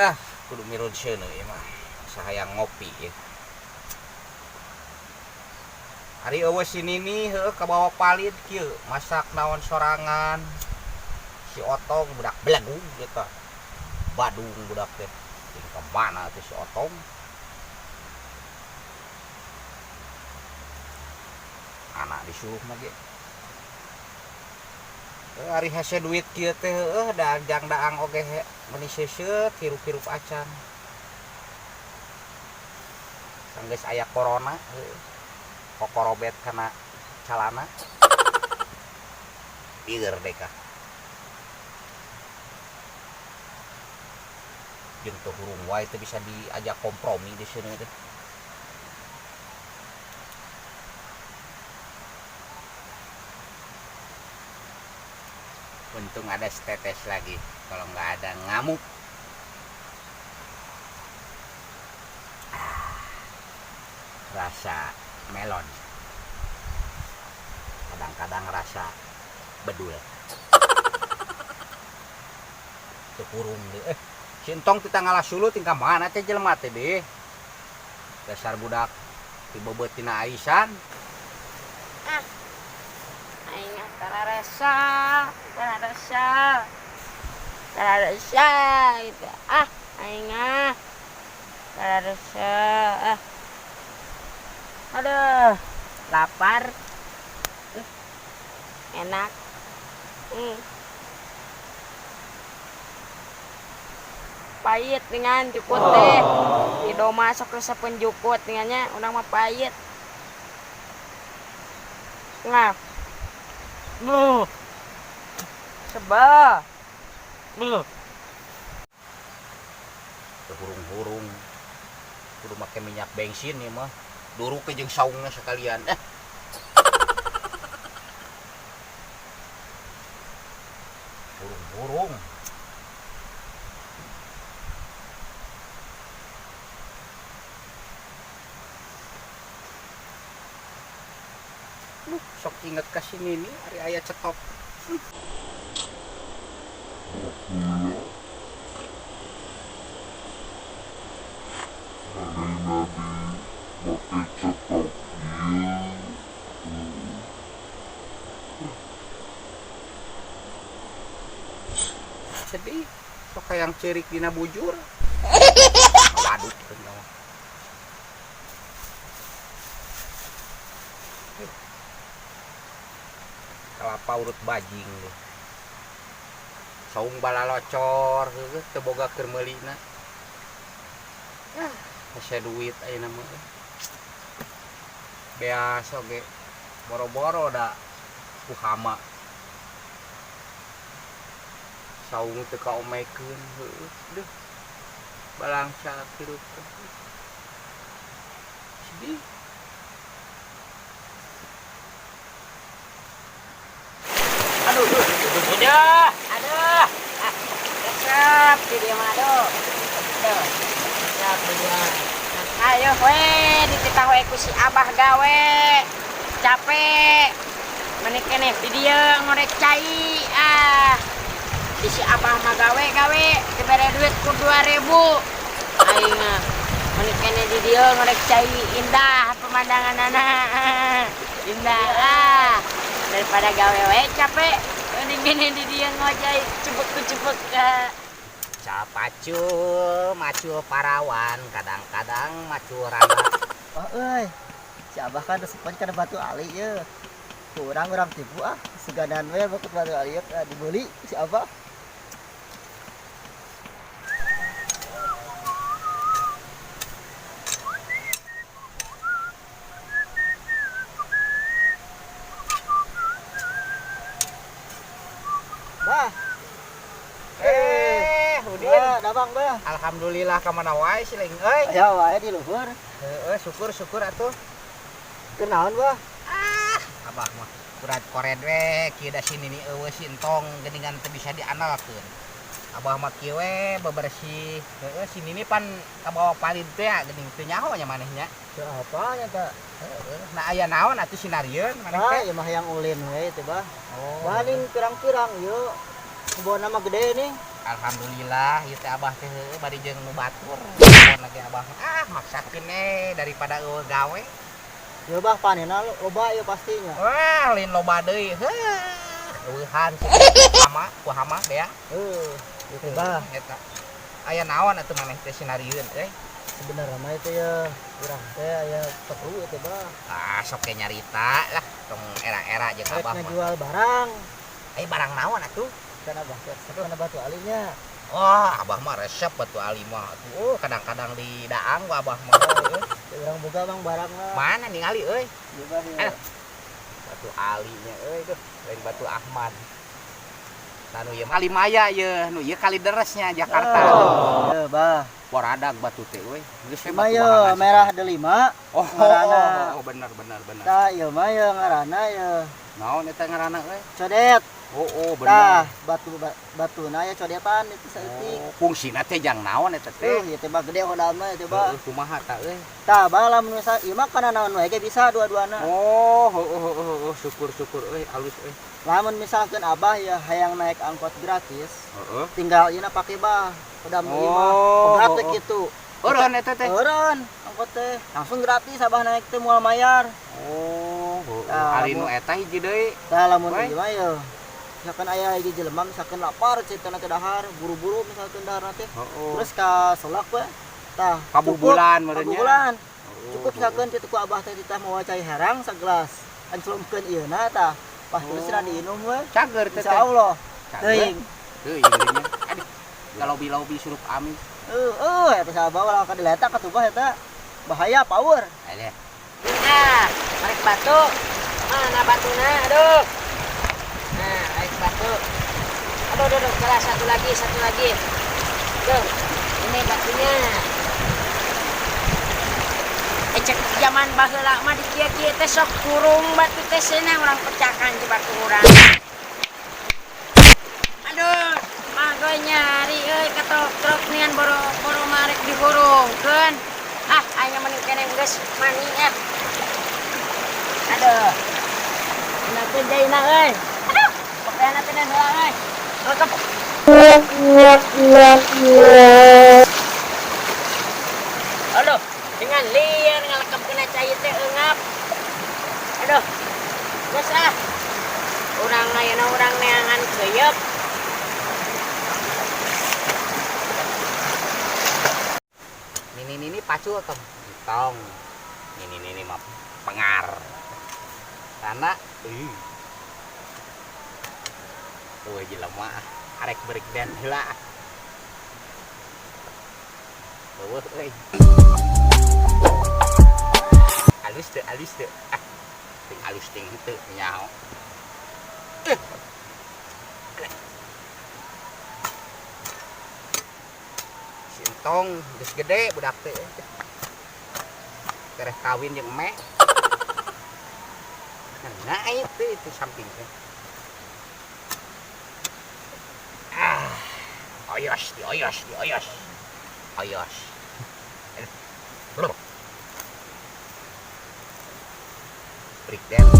Ah, kudu mirun seuneu ieu mah. Sahayang ngopi ieu. Ari eueuh si Nini heueuh kabawa palid kieu, masak naon sorangan. Si Otong budak belagu eta. Badung budak teh. Jeung ka mana teh si Otong? Anak disuruh mah ge. Ari hese duit kieu teh heueuh da jang daang oge meuni seuseut hirup-hirup acan. Sanggeus aya corona heueuh. Kokorobet kana calana. Lieur deh kah. Jeung teu hurung wae teu bisa diajak kompromi di sini teh. Untung ada setetes lagi, kalau nggak ada ngamuk. Rasa melon, kadang-kadang rasa bedul. Teu hurung deh. Si Entong teh ngalah suluh tingkah mana teh jelema teh deh. Dasar budak dibebeut tina aisan. Ah. Aing tararesa, tararesa. Tararesa gitu. Ah, aing ah. Tararesa. Ah. Aduh, lapar. Enak. Pahit dengan jukut teh. Di doma sok resepeun jukut dengannya, urang mah pahit. Nah. Buh. Sebel. Buh. Hurung-hurung. Kudu make minyak bensin ieu mah. Duruk jeung saungna sekalian. Hurung-hurung. Duh, sok inget ka si Nini ari aya cetok. Sedih, sok hayang ceurik dina bujur. Waduk teh mah. Kelapa urut bajing deh. Saung balalocor heueuh teu boga keur meulina. Ah, hese duit ayeuna mah. Beas oge boro-boro da ku hama. Saung teu kaomekeun heueuh deuh. Balangsa hirup teh. Sedih. Aduh, duh, duh, udah, aduh, ah, resep di dia mah, aduh, aduh, resep di dia. Ayo, weh, dititah we ku si Abah gawe, capek, meni keneh di dia ngorek cai, ah, di si Abah mah gawe gawe, dibere duit ku 2000, aing mah, meni keneh di dia ngorek cai, indah pemandangan anak, indah, ah. Daripada gawe we capek, mending gini di dia ngojai cebek-cebek. Capacul, macul parawan, kadang-kadang macul rana. Wah euy, si Abah kan resepan kana batu ali ye. Kurang urang tipu ah, seganan we bakut batu ali ye dibeli si Abah. Bah. Udin. Bah, dabang, bah. Alhamdulillah ka mana wae si Leng euy. Aya wae di luhur. Heeh, syukur-syukur atuh. Kunaon, bah? Ah, abah mah kurat kored we kieu da si Nini eueuh si Entong geuningan teu bisa diandalkeun. Abah mah kieu we bebersih. Heeh, si Nini pan kabawa palid teh ya geuning teu nyaho nya maneh nya. Teu apa nya ta? Heeh, nah aya naon atuh sinarieun maneh Ah, teh? ieu mah hayang ulin we teh, bah. Oh. Bah ning pirang-pirang ieu. Kebon mah gede nih. Alhamdulillah ieu teh Abah teh heueuh bari jeung nu batur. Lagi Abah ah maksakeun daripada eueuh gawe. Ya bah panena loba ya pastinya. Wah, lain loba deui. Heuh, eueuhan hama, ku hama dea. Heuh, ieu bah. Eta. Aya naon atuh maneh teh sinarieun euy? Sebenarnya mah itu ya urang teh aya perlu itu bah. Ah, sok ge nyarita lah tong era-era jeung Abah mah. Jual barang. Aya barang naon atuh? Kan Abah teh resep kana batu alinya. Wah, Abah mah resep batu ali mah atuh. Oh, kadang-kadang di daang ku Abah mah. Urang boga bang barangna. Mana ningali euy? Ieu bah ya. Batu alinya euy duh, lain batu Ahmad. Nah, nu ieu kali maya ye, nu ieu kali deresnya Jakarta. Oh, ieu bah. Boradag batu teh euy. Geus we batu mah merah delima. Oh, ngaranna. Oh, bener bener bener. Tah ieu mah ye ngaranna ye. Naon eta ngaranna euy? Codet. Oh, oh bener. Tah, batu batuna ya codetan itu saeutik. Oh, fungsina teh jang naon eta teh? Ieu teh mah gede hodamna teh bah. Heuh, kumaha tah euy? Tah, bah lamun misal ieu mah kana naon wae ge bisa dua-duana. Oh, heuh heuh heuh syukur syukur euy, alus euy. Lamun misalkan Abah ya hayang naik angkot gratis, heeh. Tinggal ieu pake bah, hodam ieu mah. Pegat teh kitu. Eureun eta teh. Eureun angkot teh. Langsung gratis Abah naik teh moal mayar. Oh, heuh. Ari nu eta hiji deui. Tah lamun ieu mah ye misalkan aya hiji jelema misalkan lapar ceritana teh dahar, buru-buru misalkan daharna teh. Terus ka selak we. Tah, kabubulan meureun nya. Kabubulan. Cukup misalkan kitu ku Abah teh titah mawa cai herang sagelas. Anclumkeun ieuna tah. Wah, terus cenah diinum we. Cager teh. Insyaallah. Teuing. Teuing nya. Aduh. Lobi-lobi surup amis. Heuh, eta saha bawa ka diletak ka tubah eta. Bahaya power. Aduh. Nah, marek batu. Mana batuna? Aduh. Nah, naik batu. Aduh, aduh, aduh, salah satu lagi, satu lagi. Tuh, ini batunya. Cek zaman baheula mah di kieu-kieu teh sok kurung batu teh cenah urang pecahkan di batu urang. Aduh, mah gue nyari euy katotrok nian boro-boro marek dihurungkeun. Ah, aya mending keneh geus mani ah. Aduh. Enakeun jaina euy. Aduh, pokoknya teh heula euy. Tutup. Aduh, dengan liar ngalekep kena cai teh eungap. Aduh. Geus ah. Urang ayeuna urang neangan keuyeup. Nini-nini pacul tong. Tong. Nini-nini mah pengar. Karena eueuh jelema arek break dance heula. Eueuh euy. Alus teu, alus teu. Ah, ting alus ting henteu nyaho. Si entong geus gede budak teh. Tereh kawin jeung emek. Nah, itu samping teh. Ah, oyos, dioyos, dioyos. Oyos. Belum. Break dance.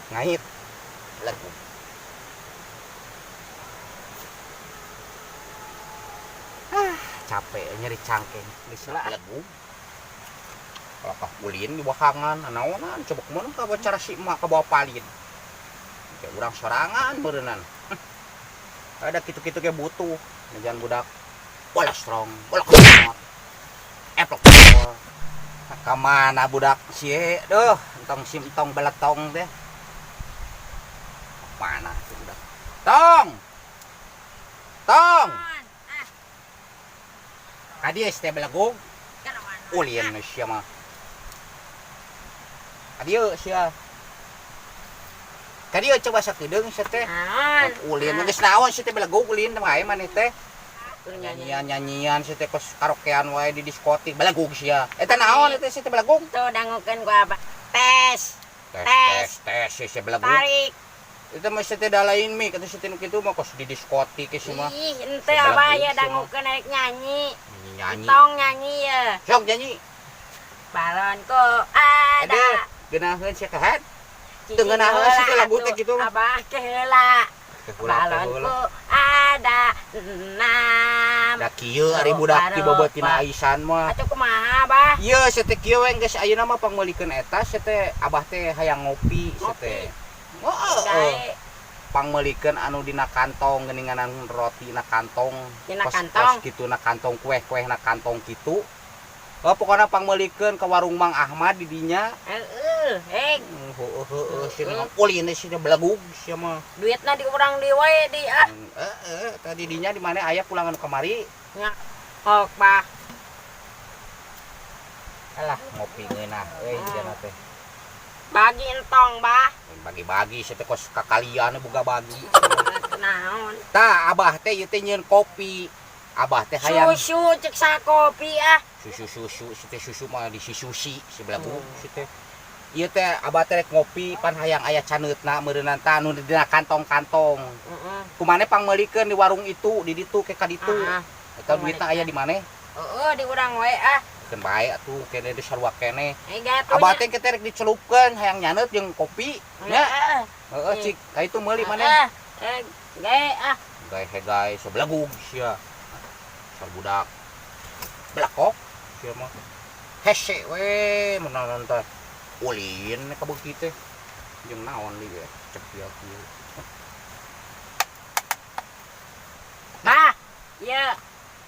Ngait. Lagu. Ah, capek nyeri cangkeng. Geus lah lagu. Kalau kah ulin di bahangan, naonan coba kumaha ka cara si emak ka bawa palin. Ya urang sorangan beureunan. Ada kitu-kitu ge butuh. Jangan budak bola strong, bola kemot. Eplok. Ka mana budak sie duh, entong sim tong beletong teh. Mana si budak? Tong. Tong. Ka dieu teh belegug. Ulin sia mah. Ka dieu sia. Ka dieu coba sakedeung sia teh. Ulin geus naon sia teh belegug ulin teh wae maneh teh. Nyanyian-nyanyian sia teh kos karaokean wae di diskotik belegug sia. Eta naon eta sia teh belegug? Tuh dangukeun ku apa? Tes. Tes tes sia belegug. Tarik. Eta mah sia teh da lain mik atuh sia teh nu kitu mah kos di diskotik sia mah. Ih, henteu abah ya dangukeun arek nyanyi. Nyanyi. Tong nyanyi ya. Sok nyanyi. Balonku ada. Aduh, geunaheun sia kahet. Teu ngeunah sih teh lagu teh kitu mah. Abah ke heula. Balonku ada enam. Da kieu ari budak ti beubeut tina aisan mah. Atuh kumaha, Bah? Ieu sia teh kieu we geus ayeuna mah pangmeulikeun eta sia teh abah teh hayang ngopi sia teh. Heeh. Gae. Pangmeulikeun anu dina kantong geuninganan roti na kantong. Dina Kos- kantong. Kos kitu na kantong kueh-kueh na kantong kitu. Oh, pokoknya pangmeulikeun ke warung Mang Ahmad di dinya. Heeh, heg. Heeh heeh sia mah ulin sia belagug sia mah. Duitna di urang deui wae di ah. Heeh, tadi dinya di mana aya pulangan kemari. Nya. Ok, Bah. Alah, ngopi ngeunah euy jana teh. Bagi entong, Bah. Bagi-bagi sia teh kos kakalian boga bagi. Naon? Tah, abah teh ieu teh nyieun kopi. Abah teh hayang Susu cek kopi ah. Susu susu si teh susu mah di si susi si belagu si teh. Ieu teh abah teh rek ngopi pan hayang aya caneutna meureunnan tah anu dina kantong-kantong. Heeh. Kumane pangmeulikeun di warung itu di ditu ke ka ditu. Ah, Eta duitna aya di maneh? Heeh, di urang wae ah. Keun bae atuh kene di sarua keneh. Eh gatuh. Abah teh kita rek dicelupkeun hayang nyaneut jeung kopi nya. Heeh. Heeh, cik ka itu meuli maneh. Eh, gae ah. Gae hegae sebelagug sia. Sar budak. Belakok sia mah. Hese we menawan teh. Ulin ka beuki teh. Jeung naon deui ge cepil kieu. Bah, ieu.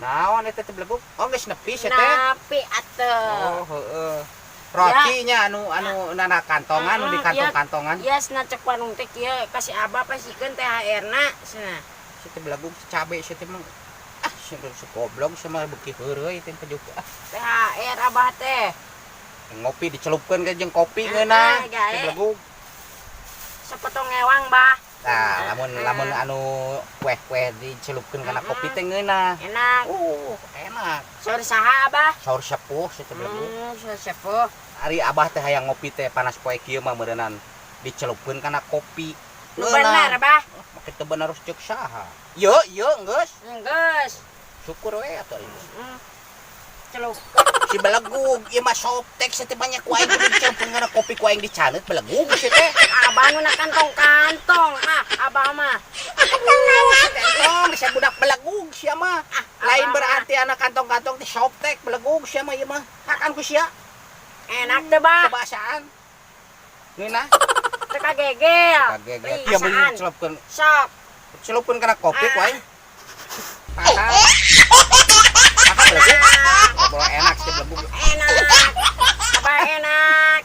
Naon eta teh belegug? Oh geus nepi sia teh. Nepi atuh. Oh heeh. Rotinya anu anu nana kantongan anu di kantong-kantongan. Iya, cenah cek warung teh kieu kasih abah pasikeun THR-na cenah. Sia teh belegug cabe sia teh mah. Ah, sia teh goblok sama beuki heureuy teh kejuk ah. THR abah teh. Ngopi dicelupkeun ke jeung kopi ngeunah. Gae. Teh belegug. Sepotong ewang, Bah. Nah, lamun lamun anu kueh-kueh dicelupkeun kana kopi teh ngeunah. Enak. Enak. Saur saha, Abah? Saur sepuh sia teh belegug. Saur sepuh. Ari abah teh hayang ngopi teh panas poe kieu mah meureunnan dicelupkeun kana kopi. Nu bener, Bah. Make teu bener harus ceuk saha. Ye, ye geus. Geus. Syukur we atuh ari. Celup. Si belegug ieu mah soptek sia teh banyak ku aing dicelupkeun kana kopi ku aing dicaneut belegug sia teh. Abah nu na kantong-kantong ah, abah mah. Si teh entong bisa budak belegug sia mah. Lain abah berarti anak kantong-kantong teh soptek belegug sia mah ieu mah. Hakan ku sia. Enak teh, Bah. Kebasaan. Ngeunah. Teu kagegel. Kagegel. Ieu mah Pisan. dicelupkeun Sok. celupkeun kana kopi ku aing. Tahan. Tahan belegug. Boleh enak sih belegug. Enak. Abah enak.